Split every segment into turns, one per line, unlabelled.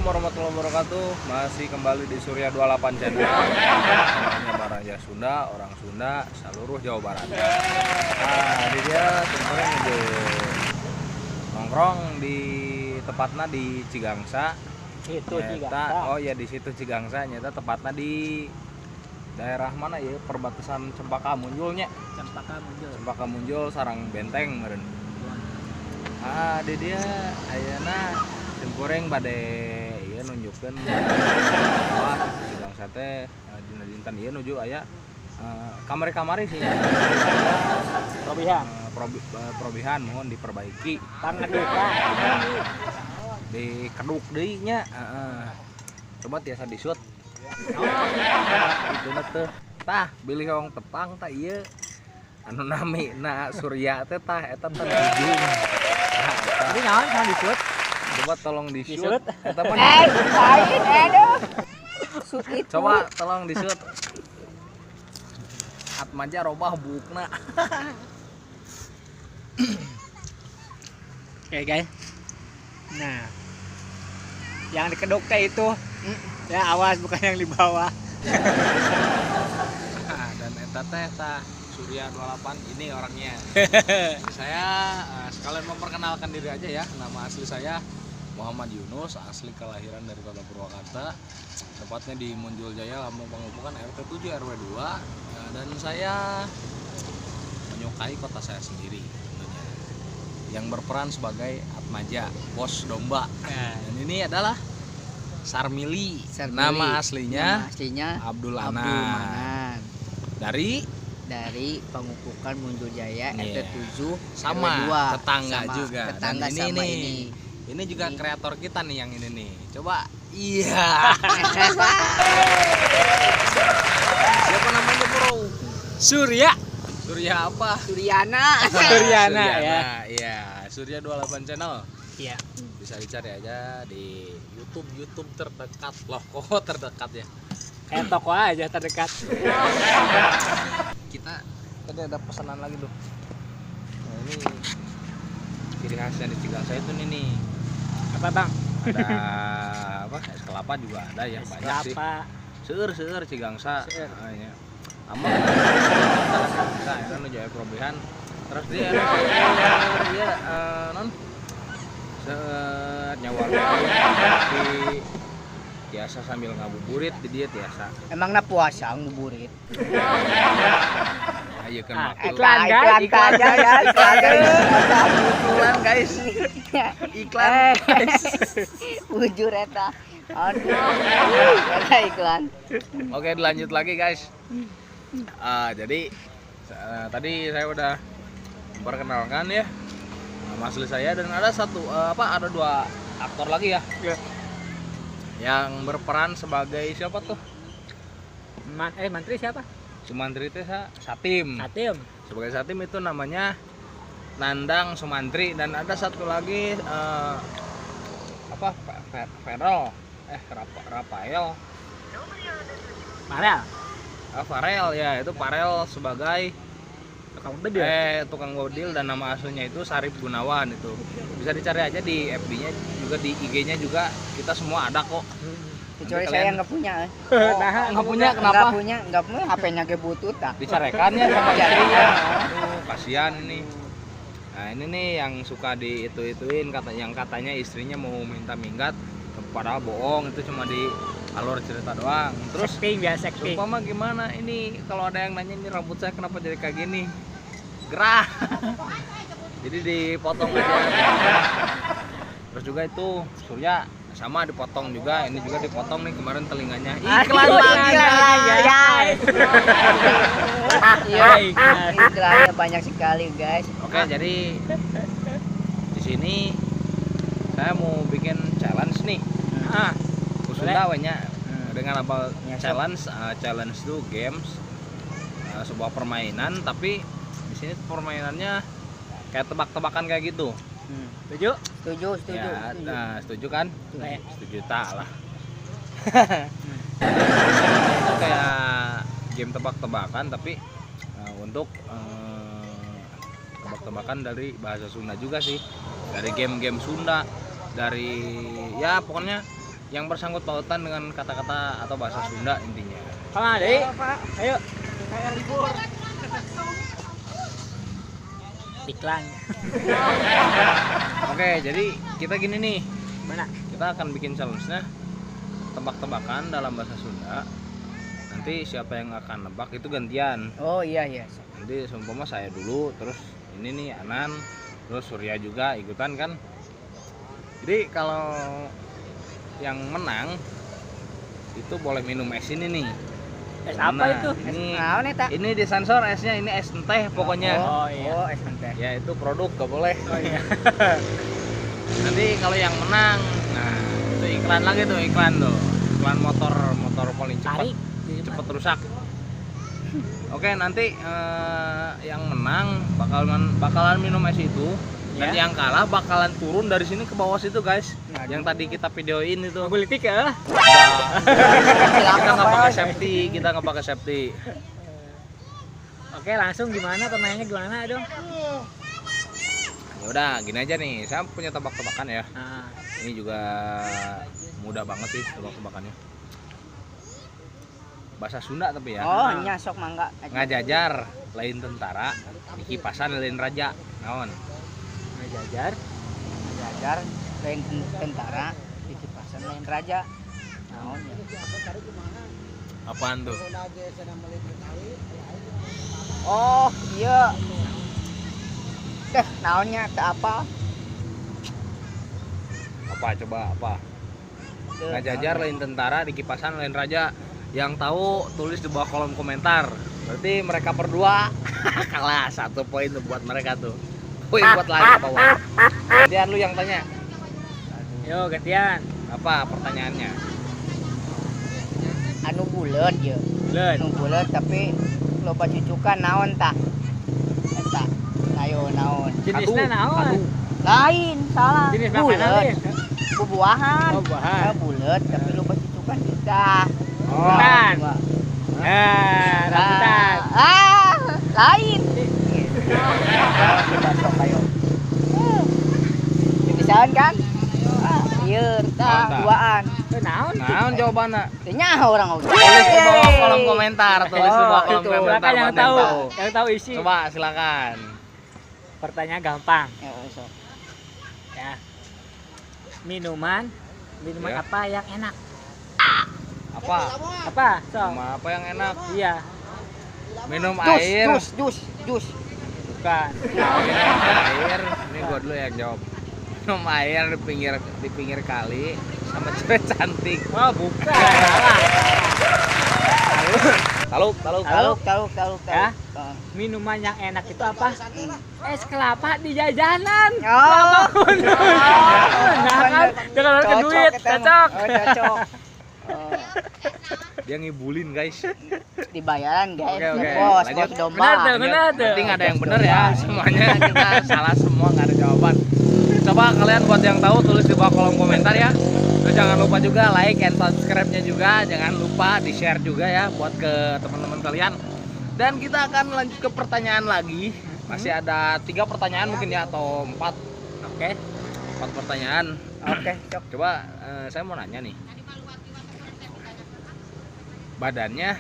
Assalamualaikum warahmatullahi wabarakatuh. Masih kembali di Surya 28 Channel. Namanya Baraya Sunda, orang Sunda seluruh Jawa Barat. Nah, di dia kemarin nongkrong di tepatnya di Cigangsa.
Itu Cigangsa.
Oh ya, di situ Cigangsa, nyata tepatnya di daerah mana ya? Perbatasan Cempaka Munjulnya.
Cempaka Munjul.
Cempaka Munjul sarang benteng meureun. Ah, di dia ayeuna simkuring bade ieu nunjukkeun wah Cigangsa teh dina dinten ieu nuju aya kamari-kamari sih.
Probihan.
Probihan mohon diperbaiki.
Pangedukan.
Dikeduk deui nya, heeh. Coba tiasa disut. Itu teh. Tah, bilih hoong tepang tah ieu. Anu namina Surya teh tah eta teh ujung.
Ini naon kan disut?
Coba tolong disut. Eta mah
lain aduh. Shoot itu.
Coba tolong disut. Atmaja robah buukna.
Oke, guys. Nah, yang dikeduk teh itu ya awas bukan yang di bawah.
Dan eta teh tah Surya 28 ini orangnya. Saya sekalian memperkenalkan diri aja ya. Nama asli saya Muhammad Yunus, asli kelahiran dari Kota Purwakarta, tepatnya di Munjul Jaya, Lampung Pangupukan, RT 7 RW 2. Dan saya menyukai kota saya sendiri tentunya. Yang berperan sebagai Atmaja, bos domba. Dan ini adalah Sarmili.
Sarmili.
Nama aslinya Abdul
Anan.
Dari
Pangupukan Munjul Jaya,
yeah.
RT 7
sama
RW 2.
Tetangga
sama,
juga.
Tetangga
Dan ini
sama
nih. Ini juga
ini.
Kreator kita nih yang ini nih. Coba. Iya. Siapa namanya, Bro?
Surya.
Surya apa?
Suryana.
Suryana ya.
Iya, Surya 28 Channel.
Iya.
Bisa dicari aja di YouTube terdekat. Loh, kok terdekat ya?
Kayak toko aja terdekat.
Kita tadi ada pesanan lagi tuh. Nah, ini ciri khasnya di Cigangsa itu nih nih.
Apa, Bang?
Ada apa? Es kelapa juga ada ya,
es
banyak
kelapa.
Sih. Seueur-seueur Cigangsa.
Seueur.
Nah, ya. Ama Cigangsa eta nu jaya perobehan. Terus dia dia non seueur nyawa di biasa sambil ngabuburit di dia biasa.
Emangna puasa ngabuburit?
Ayo kan waktu.
Iklan guys,
iklan guys, iklan guys.
Iklan guys. Iklan guys.
Bujur eta. Aduh. Eta iklan.
Oke, dilanjut lagi guys. Jadi tadi saya udah memperkenalkan ya nama asli saya, dan ada satu ada dua aktor lagi ya.
Ya.
Yang berperan sebagai siapa tuh?
Mantri siapa?
Sumantri itu Satim.
Satim.
Sebagai Satim itu namanya Nandang Sumantri, dan ada satu lagi Farel. Rafael.
Farel.
Farel ya, itu Farel sebagai
tukang bedil.
Tukang bedil, dan nama aslinya itu Sarip Gunawan itu. Bisa dicari aja di FB-nya juga, di IG-nya juga, kita semua ada kok.
Kecuali saya nggak punya.
Oh, nah, nggak punya kenapa?
Nggak punya, HP-nya ke butut ah.
Dicarekan ya sama istrinya. Aduh, kasihan ini. Nah, ini nih yang suka di itu-ituin, katanya istrinya mau minta minggat, padahal bohong, itu cuma di alur cerita doang. Terus
acting biasa acting.
Sumpah mah gimana ini kalau ada yang nanya ini rambut saya kenapa jadi kayak gini? Gerah. Jadi dipotong aja. Terus juga itu Surya sama dipotong juga, ini juga dipotong nih kemarin telinganya. Iklan lagi
guys. Iya, iklannya banyak sekali guys.
Oke, jadi di sini saya mau bikin challenge nih. Sunda banyak dengan apa challenge? Challenge itu games, sebuah permainan, tapi di sini permainannya kayak tebak-tebakan kayak gitu.
Setuju?
Setuju, setuju.
Ya,
setuju.
Nah, setuju kan?
Setuju.
Setuju tak lah. Itu kayak game tebak-tebakan, tapi untuk tebak-tebakan dari bahasa Sunda juga sih, dari game-game Sunda, dari ya pokoknya Yang bersangkut pautan dengan kata-kata atau bahasa Sunda intinya.
Kemana deui? Ayo. Iklan.
Oke, jadi kita gini nih.
Mana?
Kita akan bikin challenge-nya tebak-tebakan dalam bahasa Sunda. Nanti siapa yang akan nebak itu gantian.
Oh iya iya.
Nanti seumpama saya dulu, terus ini nih Anan, terus Surya juga ikutan kan. Jadi kalau yang menang itu boleh minum es ini nih.
Es apa
Nah,
itu?
Ini,
Naon eta?
ini disensor esnya, ini es teh pokoknya.
Oh, iya.
Oh, es teh.
Ya itu produk gak boleh.
Oh iya.
Nanti kalau yang menang, nah itu iklan lagi tuh, iklan tuh. Iklan motor, motor paling cepat.
Tarik.
Cepat rusak. Oke, nanti yang menang bakalan minum es itu. Dan
Ya.
yang kalah bakalan turun dari sini ke bawah situ, guys.
Aduh.
Yang tadi kita videoin itu.
Politik ya.
Kita nggak pakai safety, kita nggak pakai safety.
Oke, langsung gimana permainannya gimana dong?
Ya udah, gini aja nih. Saya punya tebak-tebakan ya.
Nah,
Ini juga mudah banget sih tebak-tebakannya. Bahasa Sunda tapi ya.
Oh, nya sok mangga.
Ngajajar lain tentara, dikipasan lain raja. Naon?
ngajajar.
Ngajajar lain tentara, dikipasan lain raja. Naon ya?
Apaan tuh?
Oh, iya. Deh, naonnya teu apa?
Apa coba apa?
Teu
Ngajajar lain tentara, dikipasan lain raja. Yang tahu tulis di bawah kolom komentar. Berarti mereka berdua kalah 1 poin tuh buat mereka tuh. Poin buat lari ke bawah. Gantian lu yang tanya.
Yo, gantian.
Apa pertanyaannya?
Anu buleut ye.
Leun.
Anu buleut tapi loba cucukan naon tah? Eta. Ayo naon?
Jenisnya naon?
Kadu.
Lain, salah.
Jenis makanan
Buleut.
nih.
Bubuahan.
Oh, buahan.
Ya, buleut tapi loba cucukan kita.
Oh.
Rambutan. Ah, rambutan.
Ah, lain. Coba sok ayo. Bisaan kan? Ah, iya, tah duaan.
Naon?
Naon jawabanna?
Teu nyaho urang oge.
Tulis di bawah kolom komentar, tulis di bawah kolom
Itu.
komentar
Silakan yang
buat
tahu, yang tahu isi.
Coba silakan.
Pertanyaan gampang.
Ya, sok.
Ya. Minuman, minuman
Ya.
apa yang enak?
Apa?
Apa? So.
Minum apa yang enak?
Iya,
Minum
Jus,
air.
jus, jus, jus.
bukan.
Minum air. Ini gua dulu yang jawab. Minum air di pinggir kali sama cewek cantik.
Oh, bukan. Salah.
Taluk, taluk.
Taluk, taluk, taluk,
Ya.
taluk.
Minuman yang enak itu apa? Es kelapa di jajanan.
Oh.
Nah kan, jangan ke duit,
eta mah.
cocok.
Oh, cocok. Oh,
Dia ngibulin, guys.
dibayaran guys.
Oke, oke.
Bos,
Lanjut.
bos domba.
Benar tuh, benar tuh.
Penting ada yang benar ya. Semuanya kita salah semua, nggak ada jawaban. Coba kalian buat yang tahu tulis di bawah kolom komentar ya. Terus jangan lupa juga like and subscribe-nya juga, jangan lupa di-share juga ya buat ke teman-teman kalian. Dan kita akan lanjut ke pertanyaan lagi. Masih ada 3 pertanyaan mungkin ya atau 4.
Oke.
4 pertanyaan.
Oke, cok.
Coba saya mau nanya nih. Badannya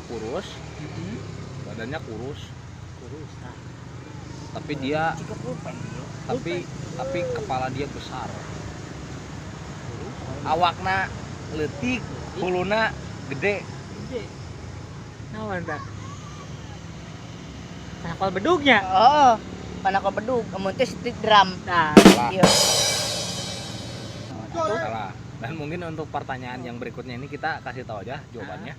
kurus, badannya kurus,
Kurus. Nah.
tapi dia
Jika pulpen.
tapi kepala dia besar. Awakna leutik, huluna gede.
Gede. Naon tah? Nah, kalau bedugnya.
Oh, panakol bedug, amun teh stick drum.
Nah,
Salah.
Iya.
Salah. Dan mungkin untuk pertanyaan yang berikutnya ini kita kasih tahu aja jawabannya.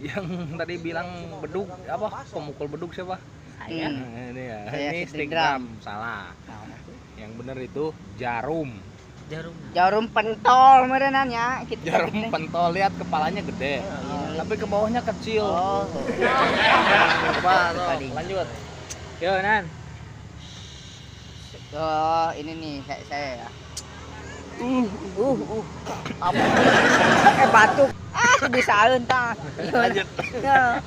Yang tadi bilang bedug apa? Pemukul bedug siapa?
saya.
Hmm.
Ini ya.
Saya
Ini
stick
stick
drum.
drum. Salah.
Naon atuh?
Yang benar itu jarum.
Jarum.
Jarum pentol meureunnan nya kitu.
Jarum pentol, lihat kepalanya gede.
Iya.
Tapi ke bawahnya kecil.
Oh.
Coba
Tadi.
lanjut.
Yo, Nan.
Oh, ini nih saya ya. Apa? Batuk. Ah, teu bisaeun tah.
Lanjut.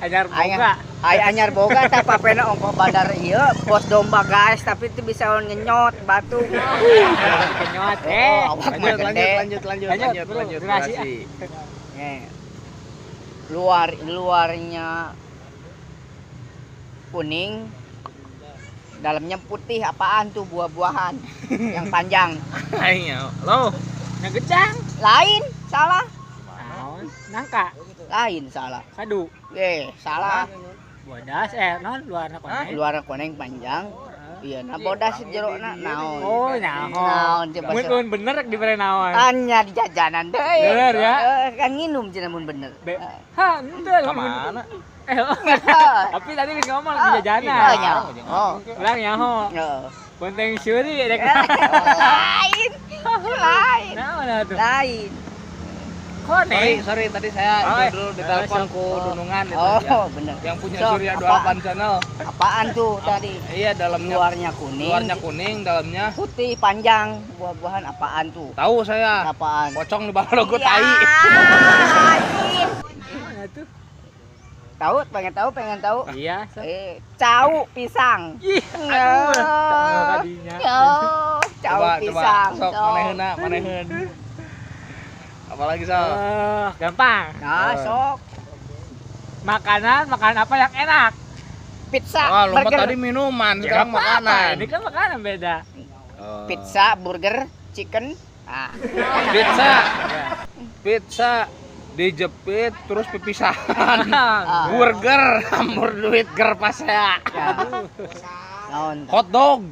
Anyar boga.
Ay anyar boga tah papena ongkoh bandar ieu bos domba guys, tapi teu bisa ngenyot batu.
Kenyot.
Oh, awak mah
Lanjut
gede.
lanjut lanjut lanjut
Lanjut,
lanjut
bro.
lanjut
Durasi,
durasi.
Nih. Luarnya kuning, dalamnya putih. Apaan tuh buah-buahan yang panjang?
Aing ya. Lo
Nya gejang.
Lain, salah.
Naon? Nangka.
Lain salah.
Kadu.
Salah.
Bodas non luarna koneng.
Luarnya kuning panjang. Iya, nah bodas jerona naon.
Oh, nyaho.
Naon coba.
Mun mun bener rek dibere naon.
Anya di jajanan deui.
Bener ya?
Kan nginum cenah mun bener.
Ha, henteu
Ka mana?
Tapi tadi geus ngomong di jajanan.
Oh, nyaho. Oh.
Urang nyaho.
Heeh.
Bonteng syuri rek.
Lain. Lain.
Naon atuh?
Lain.
Koneng.
Sorry, sorry tadi saya
Oh,
itu dulu ditelepon
sok.
ku Dunungan itu ya.
Oh, bener.
Yang punya
Sok,
Surya 28 channel.
Apaan tuh tadi?
Iya, dalamnya
Luarnya kuning,
luarnya kuning, dalamnya
putih panjang. Buah-buahan apaan tuh?
tahu saya.
Apaan?
Pocong di bawah logo tai.
Ya, anjing.
Naon atuh?
Tahu, pengen tahu, pengen tahu.
Iya, sok.
Cau pisang.
Ih, aduh. Tadinya.
Yo, cau
Coba, coba.
pisang.
Sok
Sok.
maneheunna, maneheun. Apalagi sok?
Gampang.
Nah, sok.
Makanan, makan apa yang enak?
Pizza,
Wah, lompat
burger.
tadi minuman,
Ya,
sekarang
nggak apa-apa.
makanan.
Ini kan makanan beda.
Oh.
Pizza, burger, chicken. Ah.
Pizza. Pizza dijepit terus pipisahan.
Ah.
Burger, hambur duit ger pasea.
Ya. Naon?
Hot dog.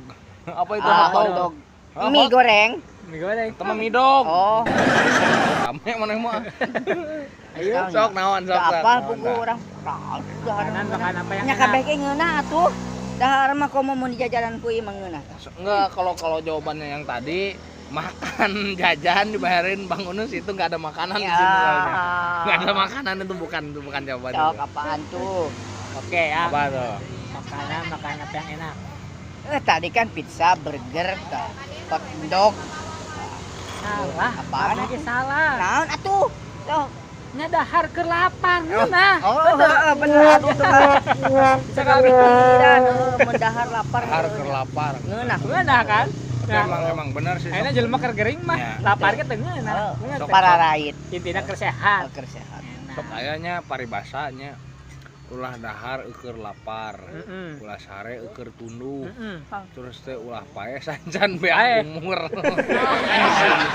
Apa itu
Ah,
hot dog?
hot dog.
Ah,
Mie
hot-
goreng.
Mie goreng.
Temen mie dog.
Oh,
Rame mana mah.
ayo.
Sok naon sok.
Teu
sok,
apal
naon,
buku
tah.
urang.
Makanan, makan apa yang
Nya
enak?
kabeh ge ngeunah atuh. Dahar mah komo mun di jajanan ku ieu mah ngeunah.
Enggak, kalau jawabannya yang tadi makan jajan dibayarin Bang Unus itu nggak ada makanan di sini soalnya. Nggak ada makanan itu bukan jawabannya.
Sok apaan tuh?
Oke ya.
Apa tuh?
Makanan, makan apa yang enak?
Tadi kan pizza, burger, hot dog.
Salah.
Apaan?
Lagi salah.
Naon atuh? Sok.
Nya dahar keur lapar ngeunah.
Oh, heeh, bener atuh tuh.
Bisa kali.
Pikiran mun dahar lapar.
Dahar keur lapar.
Ngeunah.
Ngeunah kan?
Tapi
Nah,
emang emang benar sih.
ayeuna
sok.
jelema keur gering mah,
Ya.
lapar ge teu ngeunah.
Oh,
Ngeunah teh.
Pararait.
Intina keur sehat.
Keur sehat.
Enak.
Sok ayanya paribasanya ulah dahar eueur lapar.
Heeh.
Ulah sare eueur tunduh.
Heeh.
Terus teh ulah pae sancan
Pae.
beak umur.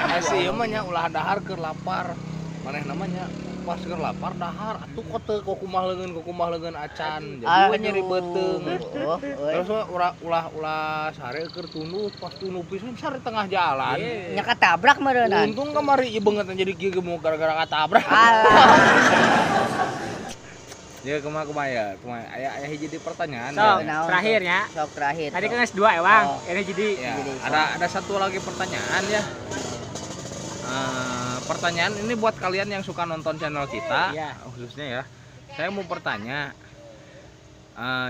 Asi ieu mah nya ulah dahar keur lapar. Maneh namanya pas keur lapar dahar atuh kok teu kukumah leungeun acan. Jadi we nyeri beuteung.
Oh, euy.
Terus we ulah sare keur tunduh pas tunduh pisan sare tengah jalan.
Iya.
Nya katabrak meureunnan.
Untung kamari ieu beungeut jadi kieu gemuk gara-gara katabrak.
Alah.
Ya kumaha kumaha ya, kumaha aya aya hiji deui pertanyaan.
Sok,
ya.
Naon,
terakhir ya.
Sok terakhir.
Tadi
sok.
kan geus dua ewang,
Oh.
ini jadi
Ya,
Jadi,
ada satu lagi pertanyaan ya. Pertanyaan ini buat kalian yang suka nonton channel kita,
Iya.
khususnya ya. Saya mau bertanya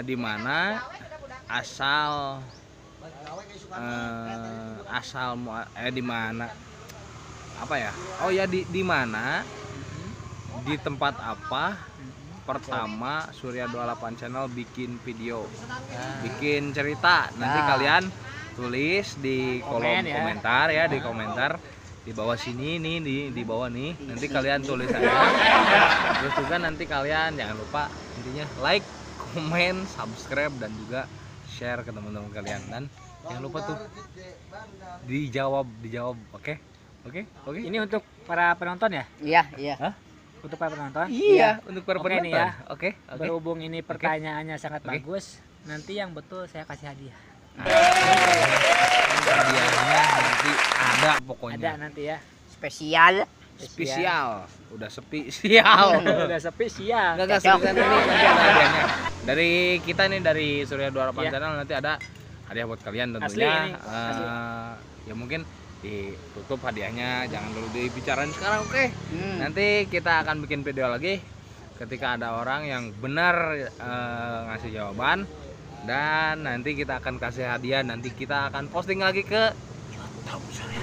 di mana asal asal di mana apa ya? Oh ya di mana? Di tempat apa? Pertama Surya 28 Channel bikin video, bikin cerita. Nanti
Nah.
kalian tulis di kolom
Komen ya.
komentar ya, di komentar di bawah sini nih, di bawah nih. Nanti kalian tulis aja. Terus juga nanti kalian jangan lupa intinya like, komen, subscribe dan juga share ke teman-teman kalian dan jangan lupa tuh dijawab, oke? Oke? Oke?
Ini untuk para penonton ya?
Iya, iya.
Untuk para penonton.
Iya, untuk para
Oke nih
penonton.
ya.
Oke, oke.
Berhubung ini pertanyaannya sangat
Oke.
bagus, nanti yang betul saya kasih hadiah.
Hadiahnya nanti ada pokoknya.
Ada nanti ya.
Spesial.
Spesial. Udah sepi sial.
Udah sepi sial.
Enggak enggak seriusan ini nanti ada hadiahnya. Dari kita nih dari Surya 28
Iya.
Channel nanti ada hadiah buat kalian
Asli
tentunya.
ini, asli.
Ya mungkin ditutup hadiahnya, jangan dulu dibicarain sekarang, oke?
Hmm.
Nanti kita akan bikin video lagi ketika ada orang yang benar ngasih jawaban dan nanti kita akan kasih hadiah, nanti kita akan posting lagi ke YouTube Surya.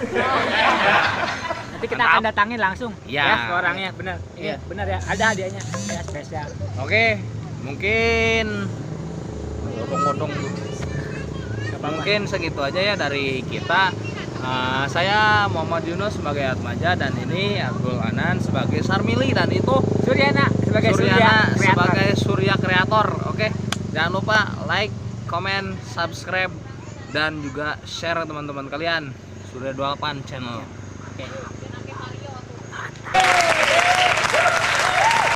Nanti kita
Mantap.
akan datangin langsung
Iya.
ya ke orangnya, benar. Iya,
Iya.
benar ya. Ada hadiahnya. Ya spesial.
Oke, mungkin godong-godong tuh.
Gak apa-apa.
Mungkin segitu aja ya dari kita. Saya Muhammad Yunus sebagai Atmaja dan ini Abdul Anan sebagai Sarmili dan itu
Suryana sebagai Surya
Suryana
kreator.
sebagai Surya Kreator. Oke, jangan lupa like, comment, subscribe dan juga share ke teman-teman kalian. Surya 28 channel.
Oke.